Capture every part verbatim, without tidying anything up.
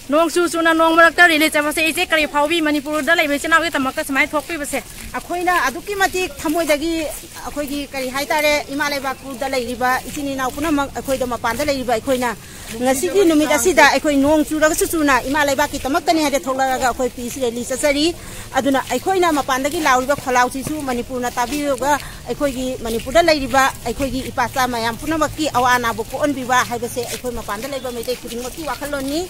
ꯅꯣꯡ ꯆꯨ ꯆꯨꯅ ꯅꯣꯡ ꯃꯔꯛꯇ ꯔꯦꯂꯤ ꯆꯠꯄꯁꯦ ꯏꯆꯦ ꯀꯔꯤ ꯐꯥꯎꯕꯤ? ꯃꯅꯤꯄꯨꯔꯗ ꯂꯩꯕ ꯏꯆꯤꯟ ꯏꯅꯥꯎꯒꯤꯗꯃꯛꯇ ꯁꯨꯃꯥꯏꯅ ꯊꯣꯛꯄꯤꯕꯁꯦ? ꯑꯩꯈꯣꯏꯅ ꯑꯗꯨꯛꯀꯤ ꯃꯇꯤꯛ ꯊꯃꯣꯏꯗꯒꯤ, ꯑꯩꯈꯣꯏꯒꯤ ꯀꯔꯤ ꯍꯥꯏꯇꯥꯔꯦ, ꯏꯃꯥ ꯂꯩꯕꯥꯛꯄꯨꯗ ꯂꯩꯔꯤꯕ ꯏꯆꯤꯟ ꯏꯅꯥꯎ ꯄꯨꯝꯅꯃꯛ, ꯑꯩꯈꯣꯏꯗ ꯃꯄꯥꯟꯗ ꯂꯩꯔꯤꯕ ꯑꯩꯈꯣꯏꯅ ꯉꯁꯤꯒꯤ ꯅꯨꯃꯤꯠ ꯑꯁꯤꯗ ꯑꯩꯈꯣꯏ ꯅꯣꯡ ꯆꯨꯔꯒꯁꯨ ꯆꯨꯅ ꯏꯃꯥ ꯂꯩꯕꯥꯛꯀꯤꯗꯃꯛꯇꯅꯤ ꯍꯥꯏꯅ ꯊꯣꯛꯂꯛꯑꯒ ꯑꯩꯈꯣꯏ ꯄꯤꯁ ꯔꯦꯂꯤ ꯆꯠꯆꯔꯤ꯫ ꯑꯗꯨꯅ ꯑꯩꯈꯣꯏꯅ ꯃꯄꯥꯟꯗꯒꯤ ꯂꯥꯎꯔꯤꯕ ꯈꯣꯜꯂꯥꯎꯁꯤꯁꯨ ꯃꯅꯤꯄꯨꯔꯅ ꯇꯥꯕꯤꯔꯒ ꯑꯩꯈꯣꯏꯒꯤ ꯃꯅꯤꯄꯨꯔꯗ ꯂꯩꯔꯤꯕ ꯑꯩꯈꯣꯏꯒꯤ ꯏꯄꯥꯆꯥ ꯃꯌꯥꯝ ꯄꯨꯝꯅꯃꯛꯀꯤ ꯑꯋꯥ ꯑꯅꯥꯕꯨ ꯀꯣꯛꯍꯟꯕꯤꯕ ꯍꯥꯏꯕꯁꯦ ꯑꯩꯈꯣꯏ ꯃꯄꯥꯟꯗ ꯂꯩꯕ ꯃꯩꯇꯩ ꯈꯨꯗꯤꯡꯃꯛꯀꯤ ꯋꯥꯈꯜꯂꯣꯟꯅꯤ꯫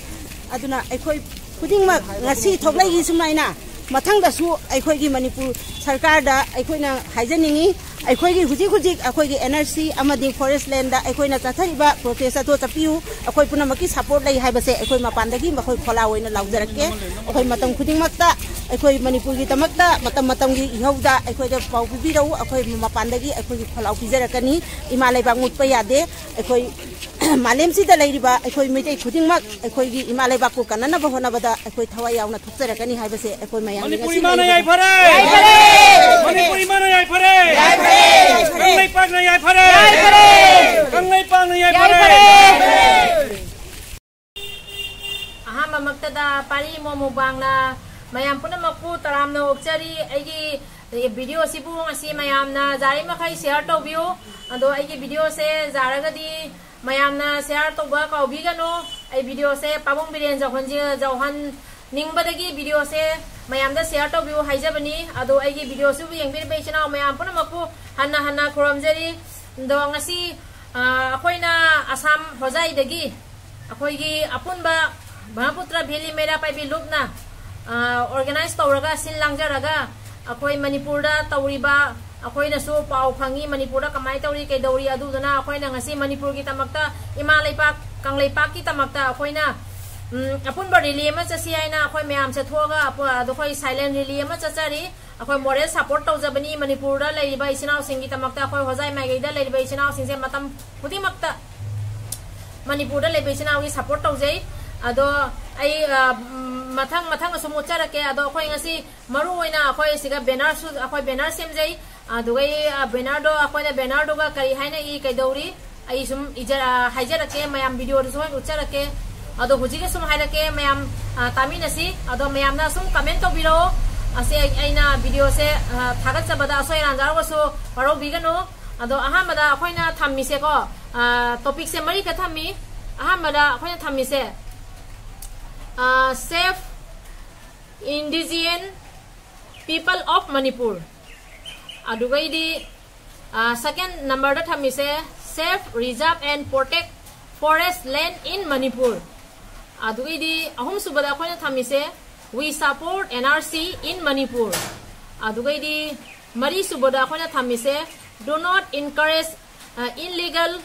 ꯑꯗꯨꯅ ꯑꯩꯈꯣꯏ ꯈꯨꯗꯤꯡꯃꯛ ꯉꯁꯤ ꯊꯣꯛꯂꯛꯏ ꯁꯨꯃꯥꯏꯅ ꯃꯊꯪꯗꯁꯨ ꯑꯩꯈꯣꯏꯒꯤ ꯃꯅꯤꯄꯨꯔ ꯁꯔꯀꯥꯔꯗ ꯑꯩꯈꯣꯏꯅ ꯍꯥꯏꯖꯅꯤꯡꯉꯤ, ꯑꯩꯈꯣꯏꯒꯤ ꯍꯧꯖꯤꯛ ꯍꯧꯖꯤꯛ ꯑꯩꯈꯣꯏꯒꯤ ꯑꯦꯟ ꯑꯥꯔ ꯁꯤ ꯑꯃꯗꯤ ꯐꯣꯔꯦꯁ ꯂꯦꯟꯗ ꯑꯩꯈꯣꯏꯅ ꯆꯠꯊꯔꯤꯕ ꯄ꯭ꯔꯣꯇꯦꯁ ꯑꯗꯣ ꯆꯠꯄꯤꯌꯨ, ꯑꯩꯈꯣꯏ ꯄꯨꯝꯅꯃꯛꯀꯤ ꯁꯄꯣꯔꯠ ꯂꯩ ꯍꯥꯏꯕꯁꯦ ꯑꯩꯈꯣꯏ ꯃꯄꯥꯟꯗꯒꯤ ꯃꯈꯣꯏ ꯈꯣꯜꯂꯥꯎ ꯑꯣꯏꯅ ꯂꯥꯎꯖꯔꯛꯀꯦ꯫ ꯑꯩꯈꯣꯏ ꯃꯇꯝ ꯈꯨꯗꯤꯡꯃꯛꯇ ꯑꯩꯈꯣꯏ ꯃꯅꯤꯄꯨꯔꯒꯤꯗꯃꯛꯇ ꯃꯇꯝ ꯃꯇꯝꯒꯤ ꯏꯍꯧꯗ ꯑꯩꯈꯣꯏꯗ ꯄꯥꯎ ꯄꯤꯕꯤꯔꯛꯎ, ꯑꯩꯈꯣꯏ ꯃꯄꯥꯟꯗꯒꯤ ꯑꯩꯈꯣꯏꯒꯤ ꯈꯣꯜꯂꯥꯎ ꯄꯤꯖꯔꯛꯀꯅꯤ꯫ ꯏꯃꯥ ꯂꯩꯕꯥꯛ ꯃꯨꯠꯄ ꯌꯥꯗꯦ꯫ ꯑꯩꯈꯣꯏ ꯃꯥꯂꯦꯝꯁꯤꯗ ꯂꯩꯔꯤꯕ ꯑꯩꯈꯣꯏ ꯃꯩꯇꯩ ꯈꯨꯗꯤꯡꯃꯛ ꯑꯩꯈꯣꯏꯒꯤ ꯏꯃꯥ ꯂꯩꯕꯥꯛꯄꯨ ꯀꯟꯅꯅꯕ ꯍꯣꯠꯅꯕꯗ ꯑꯩꯈꯣꯏ ꯊꯋꯥꯏ ꯌꯥꯎꯅ ꯊꯣꯛꯆꯔꯛꯀꯅꯤ ꯍꯥꯏꯕꯁꯦ ꯑꯩꯈꯣꯏ ꯃꯌꯥꯝ ꯃꯅꯤꯄꯨꯔ ꯉꯁꯤ ꯏꯃꯥꯅ ꯂꯩꯔꯤꯕ ꯌꯥꯏꯐꯔꯦ! ꯌꯥꯏꯐꯔꯦ! ꯃꯅꯤꯄꯨꯔ ꯏꯃꯥꯅ ꯌꯥꯏꯐꯔꯦ! ꯌꯥꯏꯐꯔꯦ! ꯀꯪꯂꯩꯄꯥꯛꯅ ꯌꯥꯏꯐꯔꯦ! ꯌꯥꯏꯐꯔꯦ! ꯀꯪꯂꯩꯄꯥꯛꯅ ꯌꯥꯏꯐꯔꯦ! ꯌꯥꯏꯐꯔꯦ! ꯑꯍꯥꯟꯕꯃꯛꯇꯗ ꯄꯥꯔꯤ ꯏꯃꯣ ꯃꯨꯕꯥꯡꯅ ꯃꯌꯥꯝ ꯄꯨꯝꯅꯃꯛꯄꯨ ꯇꯔꯥꯝꯅ ꯑꯣꯛꯆꯔꯤ꯫ ꯑꯩꯒꯤ ꯚꯤꯗꯤꯑꯣꯁꯤꯕꯨ ꯉꯁꯤ ꯃꯌꯥꯝꯅ ꯌꯥꯔꯤꯃꯈꯩ ꯁꯤꯌꯥꯔ ꯇꯧꯕꯤꯌꯨ꯫ ꯑꯗꯣ ꯑꯩꯒꯤ ꯚꯤꯗꯤꯑꯣꯁꯦ ꯌꯥꯔꯒꯗꯤ ꯃꯌꯥꯝꯅ ꯁꯤꯌꯥꯔ ꯇꯧꯕ ꯀꯥꯎꯕꯤꯒꯅꯨ꯫ ꯑꯩ ꯚꯤꯗꯤꯑꯣꯁꯦ ꯄꯥꯕꯨꯡ ꯕꯤꯔꯦꯟ ꯖꯧꯍꯟꯖꯤ-, ꯖꯧꯍꯟꯅꯤꯡꯕꯗꯒꯤ ꯚꯤꯗꯤꯑꯣꯁꯦ ꯃꯌꯥꯝꯗ ꯁꯤꯌꯥꯔ ꯇꯧꯕꯤꯌꯨ ꯍꯥꯏꯖꯕꯅꯤ꯫ ꯑꯗꯣ ꯑꯩꯒꯤ ꯚꯤꯗꯤꯑꯣꯁꯤꯕꯨ ꯌꯦꯡꯕꯤꯔꯤꯕ ꯏꯆꯤꯟ ꯏꯅꯥꯎ ꯃꯌꯥꯝ ꯄꯨꯝꯅꯃꯛꯄꯨ ꯍꯟꯅ ꯍꯟꯅ ꯈꯨꯔꯨꯝꯖꯔꯤ꯫ ꯑꯗꯣ ꯉꯁꯤ, ꯑ, ꯑꯩꯈꯣꯏꯅ ꯑꯁꯥꯝ ꯍꯣꯖꯥꯏꯗꯒꯤ ꯑꯩꯈꯣꯏꯒꯤ ꯑꯄꯨꯟꯕ ꯕ꯭ꯔꯍꯃꯄꯨꯇ꯭ꯔ ꯚꯦꯂꯤ ꯃꯩꯔꯥ ꯄꯥꯏꯕꯤ ꯂꯨꯞꯅ, ꯑ, ꯑꯣꯔꯒꯅꯥꯏꯖ ꯇꯧꯔꯒ, ꯁꯤꯜ ꯂꯥꯡꯖꯔꯒ, ꯑꯩꯈꯣꯏ ꯃꯅꯤꯄꯨꯔꯗ ꯇꯧꯔꯤꯕ, ꯑꯩꯈꯣꯏꯅꯁꯨ ꯄꯥꯎ ꯐꯪꯉꯤ, ꯃꯅꯤꯄꯨꯔꯗ ꯀꯃꯥꯏꯅ ꯇꯧꯔꯤ, ꯀꯩꯗꯧꯔꯤ, ꯑꯗꯨꯗꯨꯅ ꯑꯩꯈꯣꯏꯅ ꯉꯁꯤ ꯃꯅꯤꯄꯨꯔꯒꯤꯗꯃꯛꯇ, ꯏꯃꯥ ꯂꯩꯄꯥꯛ ꯀꯪꯂꯩꯄꯥꯛꯀꯤꯗꯃꯛꯇ ꯑꯩꯈꯣꯏꯅ, ꯎꯝ, ꯑꯄꯨꯟꯕ ꯔꯦꯂꯤ ꯑꯃ ꯆꯠꯁꯤ ꯍꯥꯏꯅ ꯑꯩꯈꯣꯏ ꯃꯌꯥꯝꯁꯦ ꯊꯣꯛꯑꯒ ꯑꯄꯨ-, ꯑꯗꯣ ꯑꯩꯈꯣꯏ ꯁꯥꯏꯂꯦꯟ ꯔꯦꯂꯤ ꯑꯃ ꯆꯠꯆꯔꯤ꯫ ꯑꯩꯈꯣꯏ ꯃꯣꯔꯦꯜ ꯁꯄꯣꯔꯠ ꯇꯧꯖꯕꯅꯤ ꯃꯅꯤꯄꯨꯔꯗ ꯂꯩꯔꯤꯕ ꯏꯆꯤꯟ ꯏꯅꯥꯎꯁꯤꯡꯒꯤꯗꯃꯛꯇ, ꯑꯩꯈꯣꯏ ꯍꯣꯖꯥꯏ ꯃꯥꯏꯀꯩꯗ ꯂꯩꯔꯤꯕ ꯏꯆꯤꯟ ꯏꯅꯥꯎꯁꯤꯡꯁꯦ ꯃꯇꯝ ꯈꯨꯗꯤꯡꯃꯛꯇ ꯃꯅꯤꯄꯨꯔꯗ ꯂꯩꯕ ꯏꯆꯤꯟ ꯏꯅꯥꯎꯒꯤ ꯁꯄꯣꯔꯠ ꯇꯧꯖꯩ꯫ ꯑꯗꯣ ꯑꯩ, ꯑ, ꯎꯝ, ꯃꯊꯪ ꯃꯊꯪ ꯑꯁꯨꯝ ꯎꯠꯆꯔꯛꯀꯦ꯫ ꯑꯗꯣ ꯑꯩꯈꯣꯏ ꯉꯁꯤ ꯃꯔꯨ ꯑꯣꯏꯅ ꯑꯩꯈꯣꯏ ꯁꯤꯗ ꯕꯦꯅꯔꯁꯨ, ꯑꯩꯈꯣꯏ ꯕꯦꯅꯔ ꯁꯦꯝꯖꯩ꯫ ꯑꯗꯨꯒ ꯑꯩ, ꯑ, ꯕꯦꯅꯔꯗꯣ, ꯑꯩꯈꯣꯏꯅ ꯕꯦꯅꯔꯗꯨꯒ ꯀꯔꯤ ꯍꯥꯏꯅ ꯏ, ꯀꯩꯗꯧꯔꯤ, ꯑꯩ ꯁꯨꯝ ꯏꯖ-, ꯑ, ꯍꯥꯏꯖꯔꯛꯀꯦ, ꯃꯌꯥꯝ ꯚꯤꯗꯤꯑꯣꯗꯁꯨ ꯍꯣꯏ ꯎꯠꯆꯔꯛꯀꯦ꯫ ꯑꯗꯣ ꯍꯧꯖꯤꯛ ꯁꯨꯝ ꯍꯥꯏꯔꯛꯀꯦ ꯃꯌꯥꯝ, ꯑ, ꯇꯥꯃꯤꯟꯅꯁꯤ꯫ ꯑꯗꯣ ꯃꯌꯥꯝꯅ ꯁꯨꯝ comment ꯇꯧꯕꯤꯔꯛꯑꯣ꯫ ꯑꯁꯤ ꯑꯩ, ꯑꯩꯅ video ꯁꯦ, ꯑ, ꯊꯥꯒꯠꯆꯕꯗ ꯑꯁꯣꯏ ꯑꯔꯥꯟ ꯌꯥꯎꯔꯒꯁꯨ ꯋꯥꯔꯧꯕꯤꯒꯅꯨ꯫ ꯑꯗꯣ ꯑꯍꯥꯟꯕꯗ ꯑꯩꯈꯣꯏꯅ ꯊꯝꯃꯤꯁꯦꯀꯣ, ꯑ, topic ꯁꯦ ꯃꯔꯤꯈꯛ ꯊꯝꯃꯤ꯫ ꯑꯍꯥꯟꯕꯗ ꯑꯩꯈꯣꯏꯅ ꯊꯝꯃꯤꯁꯦ, ꯑ, Save Indigenous People of Manipur꯫ ꯑꯗꯨꯒꯩꯗꯤ, ꯑ, second number the ꯊꯝꯃꯤꯁꯦ Save, Reserve and Protect Forest Land in Manipur꯫ ꯑꯗꯨꯒꯩꯗꯤ ꯑꯍꯨꯝꯁꯨꯕꯗ ꯑꯩꯈꯣꯏꯅ ꯊꯝꯃꯤꯁꯦ We Support N R C in Manipur꯫ ꯑꯗꯨꯒꯩꯗꯤ ꯃꯔꯤꯁꯨꯕꯗ ꯑꯩꯈꯣꯏꯅ ꯊꯝꯃꯤꯁꯦ Do not encourage, uh, illegal,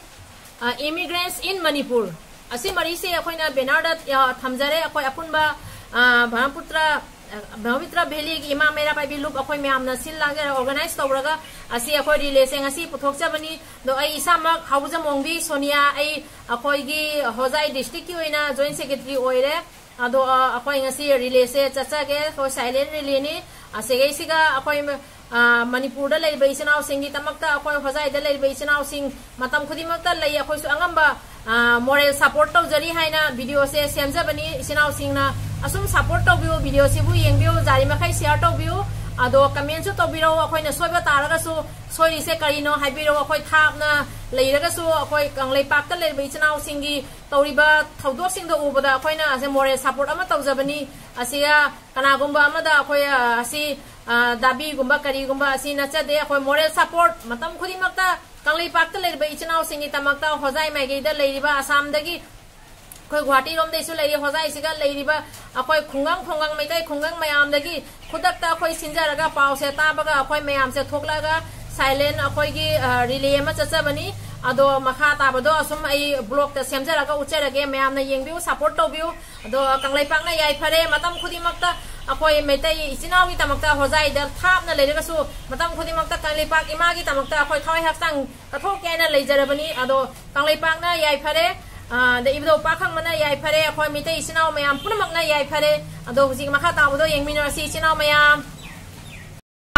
uh, immigrants in Manipur꯫ ꯑꯁꯤ ꯃꯔꯤꯁꯦ ꯑꯩꯈꯣꯏꯅ banner ꯗ, ꯑ, ꯊꯝꯖꯔꯦ꯫ ꯑꯩꯈꯣꯏ ꯑꯄꯨꯟꯕ, ꯑ, ꯕ꯭ꯔꯍ꯭ꯃꯄꯨꯇ꯭ꯔ, ꯑ, ꯕ꯭ꯔꯍ꯭ꯃꯄꯨꯇ꯭ꯔ valley ꯒꯤ ꯏꯃꯥ ꯃꯩꯔꯥ ꯄꯥꯏꯕꯤ ꯂꯨꯞ ꯑꯩꯈꯣꯏ ꯃꯌꯥꯝꯅ ꯁꯤꯜ ꯂꯥꯡꯖꯔꯒ organize ꯇꯧꯔꯒ ꯑꯁꯤ ꯑꯩꯈꯣꯏ relay ꯁꯦ ꯉꯁꯤ ꯄꯨꯊꯣꯛꯆꯕꯅꯤ꯫ ꯑꯗꯣ ꯑꯩ ꯏꯁꯥꯃꯛ ꯍꯥꯎꯕꯖꯝ ꯑꯣꯡꯕꯤ ꯁꯣꯅꯤꯌꯥ, ꯑꯩ ꯑꯩꯈꯣꯏꯒꯤ ꯍꯣꯖꯥꯏ district ꯀꯤ ꯑꯣꯏꯅ joint secretary ꯑꯣꯏꯔꯦ꯫ ꯑꯗꯣ, ꯑ, ꯑꯩꯈꯣꯏ ꯉꯁꯤ relay ꯁꯦ ꯆꯠꯆꯒꯦ꯫ ꯑꯩꯈꯣꯏ silent relay ꯅꯤ꯫ ꯑꯁꯤꯒꯩꯁꯤꯒ ꯑꯩꯈꯣꯏ, ꯑ, ꯃꯅꯤꯄꯨꯔꯗ ꯂꯩꯔꯤꯕ ꯏꯆꯤꯟ ꯏꯅꯥꯎꯁꯤꯡꯒꯤꯗꯃꯛꯇ, ꯑꯩꯈꯣꯏ ꯍꯣꯖꯥꯏꯗ ꯂꯩꯔꯤꯕ ꯏꯆꯤꯟ ꯏꯅꯥꯎꯁꯤꯡ ꯃꯇꯝ ꯈꯨꯗꯤꯡꯃꯛꯇ ꯂꯩ꯫ ꯑꯩꯈꯣꯏꯁꯨ ꯑꯉꯝꯕ, ꯑ, moral support ꯇꯧꯖꯔꯤ ꯍꯥꯏꯅ video ꯁꯦ ꯁꯦꯝꯖꯕꯅꯤ꯫ ꯏꯆꯤꯟ ꯏꯅꯥꯎꯁꯤꯡꯅ ꯑꯁꯨꯝ support ꯇꯧꯕꯤꯌꯨ, video ꯁꯤꯕꯨ ꯌꯦꯡꯕꯤꯌꯨ, ꯌꯥꯔꯤꯃꯈꯩ share ꯇꯧꯕꯤꯌꯨ꯫ ꯑꯗꯣ comment ꯁꯨ ꯇꯧꯕꯤꯔꯛꯎ, ꯑꯩꯈꯣꯏꯅ ꯁꯣꯏꯕ ꯇꯥꯔꯒꯁꯨ ꯁꯣꯏꯔꯤꯁꯦ ꯀꯔꯤꯅꯣ ꯍꯥꯏꯕꯤꯔꯛꯎ꯫ ꯑꯩꯈꯣꯏ ꯊꯥꯞꯅ ꯂꯩꯔꯒꯁꯨ ꯑꯩꯈꯣꯏ ꯀꯪꯂꯩꯄꯥꯛꯇ ꯂꯩꯔꯤꯕ ꯏꯆꯤꯟ ꯏꯅꯥꯎꯁꯤꯡꯒꯤ ꯇꯧꯔꯤꯕ ꯊꯧꯗꯣꯛꯁꯤꯡꯗꯣ ꯎꯕꯗ ꯑꯩꯈꯣꯏꯅ ꯑꯁꯦ moral support ꯑꯃ ꯇꯧꯖꯕꯅꯤ꯫ ꯑꯁꯤꯒ ꯀꯅꯥꯒꯨꯝꯕ ꯑꯃꯗ ꯑꯩꯈꯣꯏ, ꯑ, ꯑꯁꯤ, ꯑ, ꯗꯥꯕꯤꯒꯨꯝꯕ ꯀꯔꯤꯒꯨꯝꯕ ꯑꯁꯤ ꯅꯠꯆꯗꯦ꯫ ꯑꯩꯈꯣꯏ moral support ꯃꯇꯝ ꯈꯨꯗꯤꯡꯃꯛꯇ ꯀꯪꯂꯩꯄꯥꯛꯇ ꯂꯩꯔꯤꯕ ꯏꯆꯤꯟ ꯏꯅꯥꯎꯁꯤꯡꯒꯤꯗꯃꯛꯇ ꯍꯣꯖꯥꯏ ꯃꯥꯏꯀꯩꯗ ꯂꯩꯔꯤꯕ ꯑꯁꯥꯝꯗꯒꯤ ꯑꯩꯈꯣꯏ ꯒꯨꯍꯥꯇꯤꯔꯣꯝꯗꯩꯁꯨ ꯂꯩꯔꯤ, ꯍꯣꯖꯥꯏꯁꯤꯒ ꯂꯩꯔꯤꯕ ꯑꯩꯈꯣꯏ ꯈꯨꯡꯒꯪ, ꯈꯨꯡꯒꯪ, ꯃꯩꯇꯩ ꯈꯨꯡꯒꯪ ꯃꯌꯥꯝꯗꯒꯤ ꯈꯨꯗꯛꯇ ꯑꯩꯈꯣꯏ ꯁꯤꯟꯖꯔꯒ ꯄꯥꯎꯁꯦ ꯇꯥꯕꯒ ꯑꯩꯈꯣꯏ ꯃꯌꯥꯝꯁꯦ ꯊꯣꯛꯂꯛꯑꯒ silent ꯑꯩꯈꯣꯏꯒꯤ, ꯑ, relay ꯑꯃ ꯆꯠꯆꯕꯅꯤ꯫ ꯑꯗꯣ ꯃꯈꯥ ꯇꯥꯕꯗꯣ ꯑꯁꯨꯝ ꯑꯩ vlog ꯇ ꯁꯦꯝꯖꯔꯒ ꯎꯠꯆꯔꯒꯦ꯫ ꯃꯌꯥꯝꯅ ꯌꯦꯡꯕꯤꯌꯨ, support ꯇꯧꯕꯤꯌꯨ꯫ ꯑꯗꯣ ꯀꯪꯂꯩꯄꯥꯛꯅ ꯌꯥꯏꯐꯔꯦ꯫ ꯃꯇꯝ ꯈꯨꯗꯤꯡꯃꯛꯇ ꯑꯩꯈꯣꯏ ꯃꯩꯇꯩ ꯏꯆꯤꯟ ꯏꯅꯥꯎꯒꯤꯗꯃꯛꯇ ꯍꯣꯖꯥꯏꯗ ꯊꯥꯞꯅ ꯂꯩꯔꯒꯁꯨ ꯃꯇꯝ ꯈꯨꯗꯤꯡꯃꯛꯇ ꯀꯪꯂꯩꯄꯥꯛ ꯏꯃꯥꯒꯤꯗꯃꯛꯇ ꯑꯩꯈꯣꯏ ꯊꯋꯥꯏ ꯍꯛꯆꯥꯡ ꯀꯠꯊꯣꯛꯀꯦ ꯍꯥꯏꯅ ꯂꯩꯖꯔꯕꯅꯤ꯫ ꯑꯗꯣ ꯀꯪꯂꯩꯄꯥꯛꯅ ꯌꯥꯏꯐꯔꯦ꯫ ꯑ, ꯑꯗ ꯏꯕꯨꯙꯧ ꯄꯥꯈꯪꯕꯅ ꯌꯥꯏꯐꯔꯦ꯫ ꯑꯩꯈꯣꯏ ꯃꯩꯇꯩ ꯏꯆꯤꯟ ꯏꯅꯥꯎ ꯃꯌꯥꯝ ꯄꯨꯝꯅꯃꯛꯅ ꯌꯥꯏꯐꯔꯦ꯫ ꯑꯗꯣ ꯍꯧꯖꯤꯛ ꯃꯈꯥ ꯇꯥꯕꯗꯣ ꯌꯦꯡꯃꯤꯟꯅꯔꯁꯤ ꯏꯆꯤꯟ ꯏꯅꯥꯎ ꯃꯌꯥꯝ꯫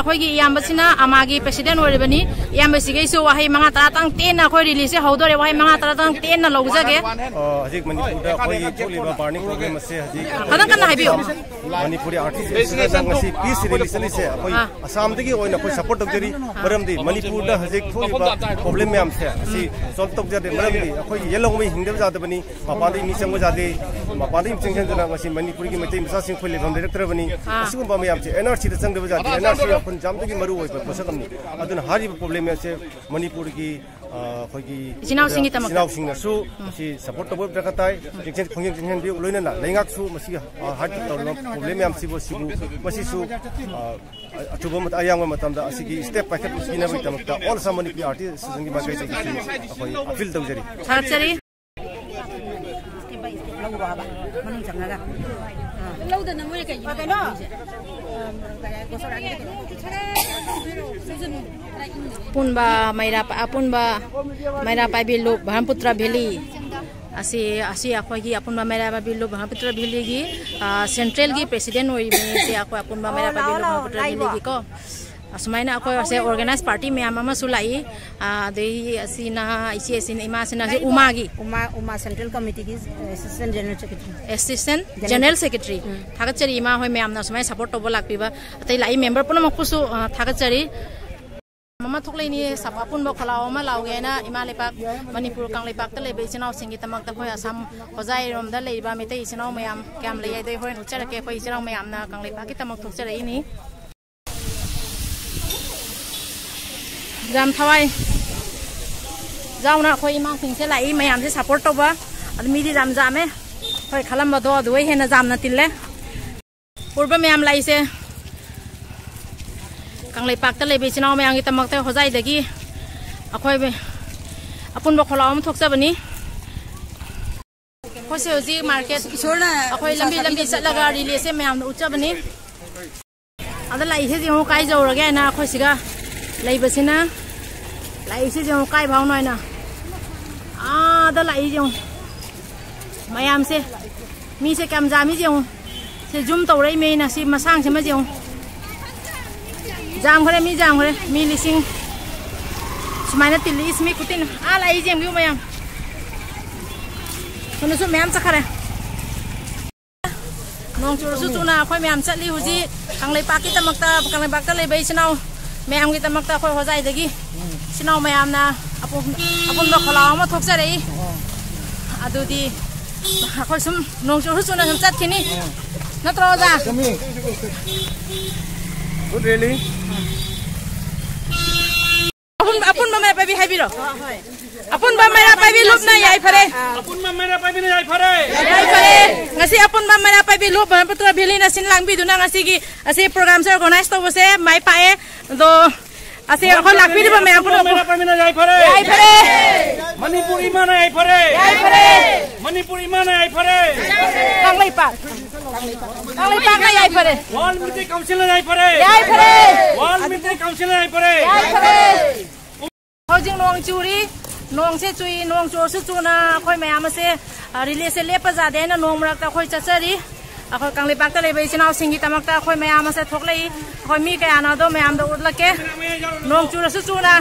ꯑꯩꯈꯣꯏꯒꯤ ꯏꯌꯥꯝꯕꯁꯤꯅ ꯑꯃꯥꯒꯤ president ꯑꯣꯏꯔꯤꯕꯅꯤ꯫ ꯏꯌꯥꯝꯕꯁꯤꯒꯩꯁꯨ ꯋꯥꯍꯩ ꯃꯉꯥ ꯇꯔꯥꯇꯪ ꯇꯦꯟꯅ, ꯑꯩꯈꯣꯏ rally ꯁꯦ ꯍꯧꯗꯣꯔꯦ, ꯋꯥꯍꯩ ꯃꯉꯥ ꯇꯔꯥꯇꯪ ꯇꯦꯟꯅ ꯂꯧꯖꯒꯦ꯫ ꯑ, ꯍꯧꯖꯤꯛ ꯃꯅꯤꯄꯨꯔꯗ ꯑꯩꯈꯣꯏꯒꯤ ꯊꯣꯛꯂꯤꯕ burning problem ꯑꯁꯦ ꯍꯧꯖꯤꯛ ꯈꯤꯇꯪ ꯀꯟꯅ ꯍꯥꯏꯕꯤꯌꯨ꯫ ꯃꯅꯤꯄꯨꯔꯤ artist ꯁꯤꯡꯅ ꯉꯁꯤ peace rally ꯆꯠꯂꯤꯁꯦ ꯑꯩꯈꯣꯏ ꯑꯥ꯫ ꯑꯁꯥꯝꯗꯒꯤ ꯑꯣꯏꯅ ꯑꯩꯈꯣꯏ support ꯇꯧꯖꯔꯤ꯫ ꯃꯔꯝꯗꯤ ꯃꯅꯤꯄꯨꯔꯗ ꯍꯧꯖꯤꯛ ꯊꯣꯛꯂꯤꯕ problem ꯃꯌꯥꯝꯁꯦ ꯑꯁꯤ solve ꯇꯧꯖꯗꯦ꯫ ꯃꯔꯝꯗꯤ ꯑꯩꯈꯣꯏꯒꯤ ꯌꯦꯜꯍꯧꯉꯩ ꯍꯤꯡꯗꯕ ꯌꯥꯗꯕꯅꯤ꯫ ꯃꯄꯥꯟꯗꯒꯤ ꯃꯤ ꯆꯪꯕ ꯌꯥꯗꯦ꯫ ꯃꯄꯥꯟꯗꯒꯤ ꯃꯤ ꯆꯪꯁꯤꯟꯗꯅ ꯉꯁꯤ ꯃꯅꯤꯄꯨꯔꯒꯤ ꯃꯩꯇꯩ ꯃꯆꯥꯁꯤꯡ ꯑꯩꯈꯣꯏ ꯂꯩꯐꯝ ꯂꯩꯔꯛꯇ꯭ꯔꯕꯅꯤ꯫ ꯑꯥ꯫ ꯑꯁꯤꯒꯨꯝꯕ ꯃꯌꯥꯝꯁꯦ N R C ꯗ ꯆꯪꯗꯕ ꯌꯥꯗꯦ꯫ N R C ꯈꯨꯟꯖꯥꯝꯗꯒꯤ ꯃꯔꯨ ꯑꯣꯏꯕ ꯄꯣꯠꯁꯛ ꯑꯃꯅꯤ꯫ ꯑꯗꯨꯅ ꯍꯥꯏꯔꯤꯕ problem ꯃꯌꯥꯝꯁꯦ ꯃꯅꯤꯄꯨꯔꯒꯤ, ꯑ, ꯑꯩꯈꯣꯏꯒꯤ ꯏꯆꯤꯟ ꯏꯅꯥꯎꯁꯤꯡꯒꯤꯗꯃꯛꯇ꯫ ꯏꯆꯤꯟ ꯏꯅꯥꯎꯁꯤꯡꯅꯁꯨ ꯎꯝ꯫ ꯃꯁꯤ support ꯇꯧꯕ ꯗꯔꯀꯥꯔ ꯇꯥꯏ꯫ ꯌꯦꯡꯁꯤꯟ-, ꯈꯣꯡꯌꯦꯡ ꯆꯪꯁꯤꯟꯕꯤꯌꯨ꯫ ꯂꯣꯏꯅꯅ ꯂꯩꯉꯥꯛꯁꯨ ꯃꯁꯤ, ꯑ, ꯍꯥꯏꯔꯤꯕ ꯇꯧꯔꯤꯕ problem ꯃꯌꯥꯝꯁꯤꯕꯨ, ꯁꯤꯕꯨ, ꯃꯁꯤꯁꯨ, ꯑ, ꯑꯆꯨꯝꯕ ꯃꯇ-, ꯑꯌꯥꯝꯕ ꯃꯇꯝꯗ ꯑꯁꯤꯒꯤ step ꯄꯥꯏꯈꯠꯄꯤꯅꯕꯒꯤꯗꯃꯛꯇ All Assam Manipuri Artist Association ꯒꯤ ꯃꯥꯏꯀꯩꯗꯒꯤꯁꯨ ꯑꯩꯈꯣꯏ appeal ꯇꯧꯖꯔꯤ꯫ ꯊꯥꯒꯠꯆꯔꯤ꯫ ꯂꯧꯔꯣ ꯍꯥꯏꯕ, ꯃꯅꯨꯡ ꯆꯪꯉꯒ꯫ ꯑꯥ꯫ ꯂꯧꯗꯅ ꯃꯣꯏꯅ ꯀꯩꯒꯤꯅꯣ? ꯀꯩꯅꯣ? ꯑꯄꯨꯟꯕ ꯃꯩꯔꯥ, ꯑꯄꯨꯟꯕ ꯃꯩꯔꯥ ꯄꯥꯏꯕꯤ ꯂꯨꯞ ꯕ꯭ꯔꯍ꯭ꯃꯄꯨꯇ꯭ꯔ valley꯫ ꯑꯁꯤ, ꯑꯁꯤ ꯑꯩꯈꯣꯏꯒꯤ ꯑꯄꯨꯟꯕ ꯃꯩꯔꯥ ꯄꯥꯏꯕꯤ ꯂꯨꯞ ꯕ꯭ꯔꯍ꯭ꯃꯄꯨꯇ꯭ꯔ valley ꯒꯤ, ꯑ, central ꯒꯤ president ꯑꯣꯏꯔꯤꯕꯅꯤ꯫ ꯁꯤ ꯑꯩꯈꯣꯏ ꯑꯄꯨꯟꯕ ꯃꯩꯔꯥ ꯄꯥꯏꯕꯤ ꯂꯨꯞ ꯕ꯭ꯔꯍ꯭ꯃꯄꯨꯇ꯭ꯔ valley ꯒꯤ ꯀꯣ꯫ ꯑꯁꯨꯃꯥꯏꯅ ꯑꯩꯈꯣꯏ ꯑꯁꯦ organized party ꯃꯌꯥꯝ ꯑꯃꯁꯨ ꯂꯥꯛꯏ꯫ ꯑ, ꯑꯗꯩ ꯑꯁꯤꯅ ꯏꯆꯦꯁꯤꯅ, ꯏꯃꯥꯁꯤꯅ ꯁꯤ ꯎꯃꯥꯒꯤ꯫ ꯎꯃꯥ, ꯎꯃꯥ central committee ꯒꯤ, ꯑ, assistant general secretary꯫ Assistant general secretary꯫ ꯎꯝ꯫ ꯊꯥꯒꯠꯆꯔꯤ ꯏꯃꯥ ꯍꯣꯏ ꯃꯌꯥꯝꯅ ꯑꯁꯨꯃꯥꯏꯅ support ꯇꯧꯕ ꯂꯥꯛꯄꯤꯕ꯫ ꯑꯇꯩ ꯂꯥꯛꯏ member ꯄꯨꯝꯅꯃꯛꯄꯨꯁꯨ, ꯑ, ꯊꯥꯒꯠꯆꯔꯤ꯫ ꯑꯃ ꯊꯣꯛꯂꯛꯏꯅꯤ, ꯁꯞ-, ꯑꯄꯨꯟꯕ ꯈꯣꯜꯂꯥꯎ ꯑꯃ ꯂꯥꯎꯒꯦꯅ ꯏꯃꯥ ꯂꯩꯄꯥꯛ ꯃꯅꯤꯄꯨꯔ ꯀꯪꯂꯩꯄꯥꯛꯇ ꯂꯩꯕ ꯏꯆꯤꯟ ꯏꯅꯥꯎꯁꯤꯡꯒꯤꯗꯃꯛꯇ ꯑꯩꯈꯣꯏ ꯑꯁꯥꯝ ꯍꯣꯖꯥꯏꯔꯣꯝꯗ ꯂꯩꯔꯤꯕ ꯃꯩꯇꯩ ꯏꯆꯤꯟ ꯏꯅꯥꯎ ꯃꯌꯥꯝ ꯀꯌꯥꯝ ꯂꯩ ꯍꯥꯏꯗꯣ ꯑꯩ ꯍꯣꯔꯦꯟ ꯎꯠꯆꯔꯛꯀꯦ꯫ ꯑꯩꯈꯣꯏ ꯏꯆꯤꯟ ꯏꯅꯥꯎ ꯃꯌꯥꯝꯅ ꯀꯪꯂꯩꯄꯥꯛꯀꯤꯗꯃꯛ ꯊꯣꯛꯆꯔꯛꯏꯅꯤ꯫ ꯌꯥꯝ ꯊꯋꯥꯏ ꯌꯥꯎꯅ ꯑꯩꯈꯣꯏ ꯏꯃꯥꯁꯤꯡꯁꯦ ꯂꯥꯛꯏ, ꯃꯌꯥꯝꯁꯦ support ꯇꯧꯕ꯫ ꯑꯗꯨ ꯃꯤꯗꯤ ꯌꯥꯝ ꯌꯥꯝꯃꯦ, ꯑꯩꯈꯣꯏ ꯈꯜꯂꯝꯕꯗꯣ ꯑꯗꯨ ꯍꯦꯟꯅ ꯌꯥꯝꯅ ꯇꯤꯜꯂꯦ꯫ ꯎꯔꯕ ꯃꯌꯥꯝ ꯂꯥꯛꯏꯁꯦ, ꯀꯪꯂꯩꯄꯥꯛꯇ ꯂꯩꯕ ꯏꯆꯤꯟ ꯏꯅꯥꯎ ꯃꯌꯥꯝꯒꯤꯗꯃꯛꯇ ꯍꯣꯖꯥꯏꯗꯒꯤ ꯑꯩꯈꯣꯏ ꯑꯄꯨꯟꯕ ꯈꯣꯜꯂꯥꯎ ꯑꯃ ꯊꯣꯛꯆꯕꯅꯤ꯫ ꯑꯩꯈꯣꯏꯁꯦ ꯍꯧꯖꯤꯛ market, ꯏꯁꯣꯔꯅ ꯑꯩꯈꯣꯏ ꯂꯝꯕꯤ ꯂꯝꯕꯤ ꯆꯠꯂꯒ rally ꯁꯦ ꯃꯌꯥꯝꯗ ꯎꯠꯆꯕꯅꯤ꯫ ꯑꯗ ꯂꯥꯛꯏꯁꯦ ꯌꯦꯡꯉꯨ, ꯀꯥꯏ ꯌꯧꯔꯒꯦ ꯍꯥꯏꯅ ꯑꯩꯈꯣꯏ ꯁꯤꯒ ꯂꯩꯕꯁꯤꯅ꯫ ꯂꯥꯛꯏꯁꯦ ꯌꯦꯡꯉꯨ, ꯀꯥꯏ ꯐꯥꯎꯅꯣ ꯍꯥꯏꯅ꯫ ꯑꯥꯗ ꯂꯥꯛꯏ ꯌꯦꯡꯉꯨ꯫ ꯃꯌꯥꯝꯁꯦ, ꯃꯤꯁꯦ ꯀꯌꯥꯝ ꯌꯥꯝꯃꯤ ꯌꯦꯡꯉꯨ꯫ ꯁꯤ zoom ꯇꯧꯔꯛꯏ ꯃꯤꯅ ꯁꯤ ꯃꯁꯥꯡꯁꯤꯃ ꯌꯦꯡꯉꯨ꯫ ꯌꯥꯝꯈ꯭ꯔꯦ, ꯃꯤ ꯌꯥꯝꯈ꯭ꯔꯦ, ꯃꯤ ꯂꯤꯁꯤꯡ ꯁꯨꯃꯥꯏꯅ ꯇꯤꯜꯂꯤ꯫ ꯏꯁ, ꯃꯤ ꯈꯨꯇꯤꯟ꯫ ꯑꯥ ꯂꯥꯛꯏ, ꯌꯦꯡꯕꯤꯌꯨ ꯃꯌꯥꯝ꯫ ꯁꯣꯝꯗꯁꯨ ꯃꯌꯥꯝ ꯆꯠꯈ꯭ꯔꯦ꯫ ꯅꯣꯡ ꯆꯨꯔꯁꯨ ꯆꯨꯅ ꯑꯩꯈꯣꯏ ꯃꯌꯥꯝ ꯆꯠꯂꯤ ꯍꯧꯖꯤꯛ ꯀꯪꯂꯩꯄꯥꯛꯀꯤꯗꯃꯛꯇ, ꯀꯪꯂꯩꯄꯥꯛꯇ ꯂꯩꯕ ꯏꯆꯤꯟ ꯏꯅꯥꯎ ꯃꯌꯥꯝꯒꯤꯗꯃꯛꯇ ꯑꯩꯈꯣꯏ ꯍꯣꯖꯥꯏꯗꯒꯤ ꯏꯆꯤꯟ ꯏꯅꯥꯎ ꯃꯌꯥꯝꯅ ꯑꯄꯨꯟ-, ꯑꯄꯨꯟꯕ ꯈꯣꯜꯂꯥꯎ ꯑꯃ ꯊꯣꯛꯆꯔꯛꯏ꯫ ꯑꯗꯨꯗꯤ ꯑꯩꯈꯣꯏ ꯁꯨꯝ ꯅꯣꯡ ꯆꯨꯔꯁꯨ ꯆꯨꯅ ꯁꯨꯝ ꯆꯠꯈꯤꯅꯤ꯫ ꯅꯠꯇ꯭ꯔꯣ, ꯑꯣꯖꯥ? ꯆꯨꯝꯃꯤ꯫ Good rally. ꯑꯄꯨꯟꯕ, ꯑꯄꯨꯟꯕ ꯃꯩꯔꯥ ꯄꯥꯏꯕꯤ ꯍꯥꯏꯕꯤꯔꯣ꯫ ꯑꯄꯨꯟꯕ ꯃꯩꯔꯥ ꯄꯥꯏꯕꯤ ꯂꯨꯞꯅ ꯌꯥꯏꯐꯔꯦ꯫ ꯑꯄꯨꯟꯕ ꯃꯩꯔꯥ ꯄꯥꯏꯕꯤꯅ ꯌꯥꯏꯐꯔꯦ꯫ ꯌꯥꯏꯐꯔꯦ꯫ ꯉꯁꯤ ꯑꯄꯨꯟꯕ ꯃꯩꯔꯥ ꯄꯥꯏꯕꯤ ꯂꯨꯞ ꯕ꯭ꯔꯍꯃꯄꯨꯇ꯭ꯔ ꯚꯦꯂꯤꯅ ꯁꯤꯟ ꯂꯥꯡꯕꯤꯗꯨꯅ ꯉꯁꯤꯒꯤ ꯑꯁꯤ programꯁꯦ organize ꯇꯧꯕꯁꯦ ꯃꯥꯏ ꯄꯥꯛꯑꯦ꯫ ꯑꯗꯣ ꯑꯁꯤ ꯑꯩꯈꯣꯏ ꯂꯥꯛꯄꯤꯔꯤꯕ ꯃꯌꯥꯝ ꯑꯄꯨꯟꯕ ꯄꯨꯝꯅꯃꯛ ꯃꯩꯔꯥ ꯄꯥꯏꯕꯤꯅ ꯌꯥꯏꯐꯔꯦ꯫ ꯌꯥꯏꯐꯔꯦ꯫ ꯃꯅꯤꯄꯨꯔ ꯏꯃꯥꯅ ꯌꯥꯏꯐꯔꯦ꯫ ꯌꯥꯏꯐꯔꯦ꯫ ꯃꯅꯤꯄꯨꯔ ꯏꯃꯥꯅ ꯌꯥꯏꯐꯔꯦ꯫ Kangleipak. ꯀꯪꯂꯩꯄꯥꯛꯅ ꯌꯥꯏꯐꯔꯦ꯫ World Meeting Councilꯅ ꯌꯥꯏꯐꯔꯦ꯫ ꯌꯥꯏꯐꯔꯦ꯫ World Meeting Councilꯅ ꯌꯥꯏꯐꯔꯦ꯫ ꯌꯥꯏꯐꯔꯦ꯫ ꯍꯧꯖꯤꯛ ꯅꯣꯡ ꯆꯨꯔꯤ꯫ ꯅꯣꯡꯁꯦ ꯆꯨꯏ꯫ ꯅꯣꯡ ꯆꯨꯔꯁꯨ ꯆꯨꯅ ꯑꯩꯈꯣꯏ ꯃꯌꯥꯝ ꯑꯁꯦ, ꯑ, rallyꯁꯦ ꯂꯦꯞꯄ ꯌꯥꯗꯦ ꯍꯥꯏꯅ ꯅꯣꯡ ꯃꯔꯛꯇ ꯑꯩꯈꯣꯏ ꯆꯠꯆꯔꯤ꯫ ꯑꯩꯈꯣꯏ ꯀꯪꯂꯩꯄꯥꯛꯇ ꯂꯩꯕ ꯏꯆꯤꯟ ꯏꯅꯥꯎꯁꯤꯡꯒꯤꯗꯃꯛꯇ ꯑꯩꯈꯣꯏ ꯃꯌꯥꯝ ꯑꯁꯦ ꯊꯣꯛꯂꯛꯏ꯫ ꯑꯩꯈꯣꯏ ꯃꯤ ꯀꯌꯥꯅꯣꯗꯣ ꯃꯌꯥꯝꯗ ꯎꯠꯂꯛꯀꯦ꯫ ꯅꯣꯡ ꯆꯨꯔꯁꯨ ꯆꯨꯅ